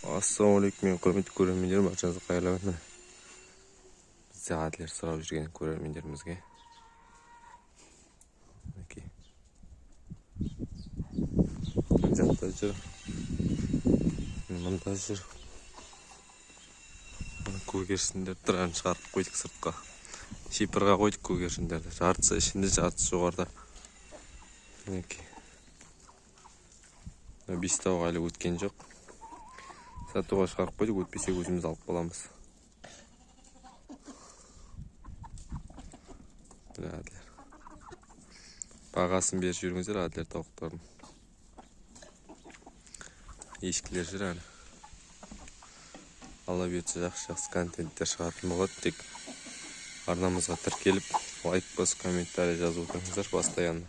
Ассалаумағалейкум, менің құрметті көрермендерім, баршаңызға қайырлы күн. Міне, бізде Адлер сұрап жүрген көрермендерімізге, мінекей, мына жақта жүр, мында жүр. Мына көгершіндер тұрған, шығарып қойдық сыртқа, шипырға қойдық көгершіндерді. Жартысы ішінде, жартысы жоғарыда. Мінекей, мына бес тауық әлі өткен жоқ, сатуға шығарып қойдық. Өтпесе, өзіміз алып қаламыз. Міне, Адлер. Бағасын беріп жіберіңіздер Адлер тауықтардың. Ешкілер жүр әлі. Алла бұйыртса, жақсы жақсы контенттер шығатын болады. Тек арнамызға тіркеліп, лайк басып, комментарий жазып отырыңыздар постоянно.